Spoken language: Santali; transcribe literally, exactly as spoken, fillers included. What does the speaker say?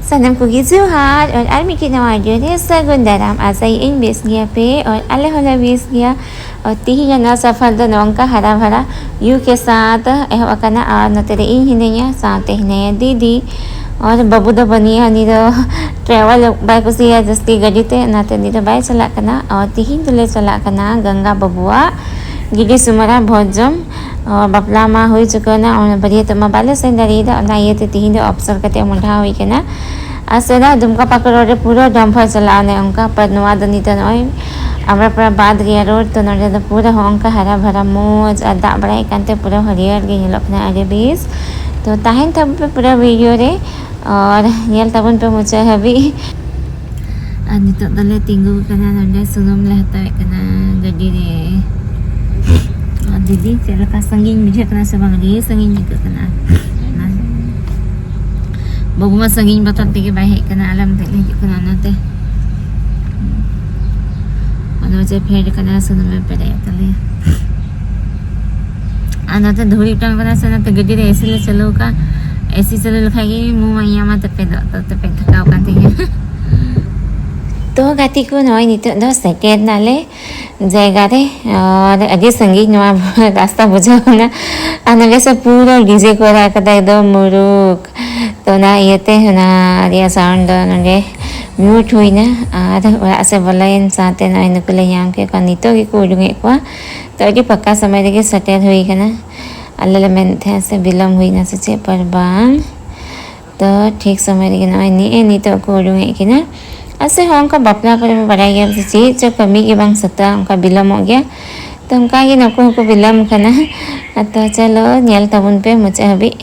ᱥᱟᱱᱟᱢ ᱠᱚᱜᱮ ᱡᱚᱦᱟᱨ, ᱟᱨ ᱟᱨ ᱢᱤᱫᱴᱮᱡ ᱱᱟᱣᱟ video ᱨᱮ ᱥᱟᱹᱜᱩᱱ ᱫᱟᱨᱟᱢ᱾ ᱟᱥᱟᱭᱟᱹᱧ ᱵᱮᱥ ᱜᱮᱭᱟ ᱯᱮ, ᱟᱨ ᱟᱞᱮ ᱦᱚᱸᱞᱮ ᱵᱮᱥ ᱜᱮᱭᱟ᱾ ᱟᱨ ᱛᱤᱦᱤᱧᱟᱜ ᱱᱚᱣᱟ ᱥᱟᱯᱷᱟᱨ ᱫᱚ ᱱᱚᱝᱠᱟ ᱦᱟᱨᱟ ᱵᱷᱟᱨᱟ ᱭᱩ ᱠᱮ ᱥᱟᱛ ᱮᱦᱚᱵ ᱟᱠᱟᱱᱟ, ᱟᱨ ᱱᱚᱛᱮ ᱨᱮ ᱤᱧ ᱦᱤᱱᱟᱹᱧᱟ, ᱥᱟᱶᱛᱮ ᱦᱤᱱᱟᱹᱧᱟ ᱫᱤᱫᱤ᱾ ᱟᱨ ᱵᱟᱹᱵᱩ ᱫᱚ ᱵᱟᱹᱱᱩᱭᱟ, ᱩᱱᱤ ᱫᱚ travel ᱵᱟᱭ ᱠᱩᱥᱤᱭᱟᱜᱼᱟ ᱡᱟᱹᱥᱛᱤ ᱜᱟᱹᱰᱤ ᱛᱮ, ᱚᱱᱟᱛᱮ ᱩᱱᱤ ᱫᱚ ᱵᱟᱭ ᱪᱟᱞᱟᱜ ᱠᱟᱱᱟ᱾ ᱟᱨ ᱛᱤᱦᱤᱧ ᱫᱚᱞᱮ ᱪᱟᱞᱟᱜ ᱠᱟᱱᱟ ᱜᱟᱝᱜᱟ ᱵᱟᱹᱵᱩᱣᱟᱜ ᱜᱤᱰᱤ ᱥᱩᱢᱟᱹᱨᱟ ᱵᱷᱚᱡᱽ ᱡᱚᱢ᱾ ᱚ, ᱵᱟᱯᱞᱟ ᱢᱟ ᱦᱩᱭ ᱪᱩᱠᱟᱹᱣᱱᱟ, ᱚᱱᱟ ᱵᱟᱹᱨᱭᱟᱹᱛᱚᱜ ᱢᱟ ᱵᱟᱞᱮ ᱥᱮᱱ ᱫᱟᱲᱮᱭᱟᱫᱟ, ᱚᱱᱟ ᱤᱭᱟᱹᱛᱮ ᱛᱤᱦᱤᱧ ᱫᱚ ᱚᱯᱥᱚᱨ ᱠᱟᱛᱮ ᱢᱚᱸᱰᱷᱟ ᱦᱩᱭ ᱠᱟᱱᱟ᱾ ᱟᱨ ᱥᱮᱫᱟᱭ ᱫᱩᱢᱠᱟ ᱯᱟᱠᱩᱲ road ᱨᱮ ᱯᱩᱨᱟᱹ ᱰᱟᱢᱯᱷᱟᱨ ᱪᱟᱞᱟᱜᱼᱟ ᱚᱱᱮ ᱚᱱᱠᱟ, ᱯᱟᱨ ᱱᱚᱣᱟ ᱫᱚ ᱱᱤᱛᱚᱜ ᱱᱚᱜᱼᱚᱭ ᱟᱢᱨᱟᱯᱟᱲᱟ ᱵᱟᱫ ᱜᱮᱭᱟ road, ᱛᱚ ᱱᱚᱸᱰᱮ ᱫᱚ ᱯᱩᱨᱟᱹ ᱦᱚᱸ ᱚᱱᱠᱟ ᱦᱟᱨᱟ ᱵᱷᱟᱨᱟ ᱢᱚᱡᱽ ᱟᱨ ᱫᱟᱜ ᱵᱟᱲᱟᱭᱮᱫ ᱠᱟᱱᱛᱮ ᱯᱩᱨᱟᱹ ᱦᱟᱹᱨᱭᱟᱹᱲ ᱜᱮ ᱧᱮᱞᱚᱜ ᱠᱟᱱᱟ, ᱟᱹᱰᱤ ᱵᱮᱥ᱾ ᱛᱚ ᱛᱟᱦᱮᱱ ᱛᱟᱵᱚᱱ ᱯᱮ ᱯᱩᱨᱟᱹ video ᱨᱮ, ᱟᱨ ᱧᱮᱞ ᱛᱟᱵᱚᱱ ᱯᱮ ᱢᱩᱪᱟᱹᱫ ᱦᱟᱹᱵᱤᱡ᱾ ᱟᱨ ᱱᱤᱛᱚᱜ ᱫᱚᱞᱮ ᱛᱤᱸᱜᱩ ᱟᱠᱟᱱᱟ ᱱᱚᱸᱰᱮ, ᱥᱩᱱᱩᱢ ᱞᱮ ᱦᱟᱛᱟᱣᱮᱫ ᱠᱟᱱᱟ ᱜᱟᱹᱰᱤ ᱨᱮ᱾ ᱟᱨ ᱫᱤᱫᱤ, ᱪᱮᱫ ᱞᱮᱠᱟ ᱥᱟᱺᱜᱤᱧ ᱵᱩᱡᱷᱟᱹᱜ ᱠᱟᱱᱟ ᱥᱮ ᱵᱟᱝ? ᱟᱹᱰᱤ ᱥᱟᱺᱜᱤᱧ ᱟᱹᱭᱠᱟᱹᱜ ᱠᱟᱱᱟ᱾ ᱵᱟᱹᱵᱩ ᱢᱟ ᱥᱟᱺᱜᱤᱧ ᱵᱚᱛᱚᱨ ᱛᱮᱜᱮ ᱵᱟᱭ ᱦᱮᱡ ᱠᱟᱱᱟ, ᱟᱞᱮ ᱢᱚᱛᱚ ᱞᱮ ᱦᱤᱡᱩᱜ ᱠᱟᱱᱟ ᱚᱱᱟᱛᱮ᱾ ᱚᱱᱟ ᱪᱮ ᱯᱷᱮᱰ ᱠᱟᱱᱟ, ᱥᱩᱱᱩᱢ ᱞᱮ ᱯᱮᱨᱮᱡ ᱮᱫ ᱛᱟᱞᱮᱭᱟ᱾ ᱟᱨ ᱱᱚᱛᱮ ᱫᱷᱩᱲᱤ ᱚᱴᱟᱝ ᱠᱟᱱᱟ ᱥᱮ, ᱚᱱᱟᱛᱮ ᱜᱟᱹᱰᱤ ᱨᱮ AC ᱞᱮ ᱪᱟᱹᱞᱩ ᱟᱠᱟᱫ᱾ AC ᱪᱟᱹᱞᱩ ᱞᱮᱠᱷᱟᱡ ᱜᱮ ᱢᱩ ᱢᱟ ᱤᱧᱟᱹᱜ ᱢᱟ ᱛᱮᱯᱮᱫᱚᱜ, ᱛᱚ ᱛᱮᱯᱮᱫ ᱛᱷᱟᱠᱟᱣ ᱠᱟᱱ ᱛᱤᱧᱟᱹ᱾ ᱛᱚ ᱜᱟᱛᱮ ᱠᱚ, ᱱᱚᱜᱼᱚᱭ ᱱᱤᱛᱚᱜ ᱫᱚ ᱥᱮᱴᱮᱨ ᱱᱟᱞᱮ ᱡᱟᱭᱜᱟ ᱨᱮ, ᱟᱨ ᱟᱹᱰᱤ ᱥᱟᱺᱜᱤᱧ ᱱᱚᱣᱟ ᱨᱟᱥᱛᱟ ᱵᱩᱡᱷᱟᱹᱣ ᱠᱟᱱᱟ᱾ ᱟᱨ ᱱᱚᱰᱮ ᱥᱮ ᱯᱩᱨᱟᱹ DJ ᱠᱚ ᱨᱟᱜ ᱠᱟᱫᱟ, ᱮᱠᱫᱚᱢ ᱢᱩᱨᱩᱠ᱾ ᱛᱚ ᱚᱱᱟ ᱤᱭᱟᱹᱛᱮ ᱚᱱᱟ ᱨᱮᱭᱟᱜ sound ᱫᱚ ᱱᱚᱰᱮ mute ᱦᱩᱭᱱᱟ᱾ ᱟᱨ ᱚᱲᱟᱜ ᱥᱮᱫ ᱵᱚᱞᱚᱭᱮᱱ ᱥᱟᱶᱛᱮ ᱱᱚᱜᱼᱚᱭ ᱱᱩᱠᱩ ᱞᱮ ᱧᱟᱢ ᱠᱮᱫ ᱠᱚᱣᱟ, ᱱᱤᱛᱚᱜ ᱜᱮᱠᱚ ᱩᱰᱩᱝᱮᱫ ᱠᱚᱣᱟ᱾ ᱛᱚ ᱟᱹᱰᱤ ᱯᱷᱟᱸᱠᱟ ᱥᱚᱢᱚᱭ ᱨᱮᱜᱮ ᱥᱮᱴᱮᱨ ᱦᱩᱭ ᱠᱟᱱᱟ᱾ ᱟᱞᱮ ᱞᱮ ᱢᱮᱱᱮᱫ ᱛᱟᱦᱮᱸᱫ ᱥᱮ ᱵᱤᱞᱚᱢ ᱦᱩᱭᱱᱟ ᱥᱮ ᱪᱮᱫ, ᱯᱟᱨ ᱵᱟᱝ᱾ ᱛᱚ ᱴᱷᱤᱠ ᱥᱚᱢᱚᱭ ᱨᱮᱜᱮ ᱱᱚᱜᱼᱚᱭ ᱱᱤᱜᱼᱮ ᱱᱤᱛᱚᱜ ᱠᱚ ᱩᱰᱩᱝᱮᱫ ᱠᱤᱱᱟ᱾ ᱟᱨ ᱥᱮ ᱦᱚᱸ ᱚᱱᱠᱟ ᱵᱟᱯᱞᱟ ᱠᱚᱨᱮ ᱵᱚᱱ ᱵᱟᱲᱟᱭ ᱜᱮᱭᱟ ᱥᱮ ᱪᱮᱫ ᱪᱚ ᱠᱟᱹᱢᱤ ᱜᱮ ᱵᱟᱝ ᱥᱟᱹᱛᱟᱹᱜᱼᱟ, ᱚᱱᱠᱟ ᱵᱤᱞᱚᱢᱚᱜ ᱜᱮᱭᱟ᱾ ᱛᱚ ᱚᱱᱠᱟ ᱜᱮ ᱱᱩᱠᱩ ᱦᱚᱸᱠᱚ ᱵᱤᱞᱚᱢ ᱠᱟᱱᱟ᱾ ᱟᱫᱚ ᱪᱚᱞᱚ ᱧᱮᱞ ᱛᱟᱵᱚᱱ ᱯᱮ ᱢᱩᱪᱟᱹᱫ ᱦᱟᱹᱵᱤᱡ᱾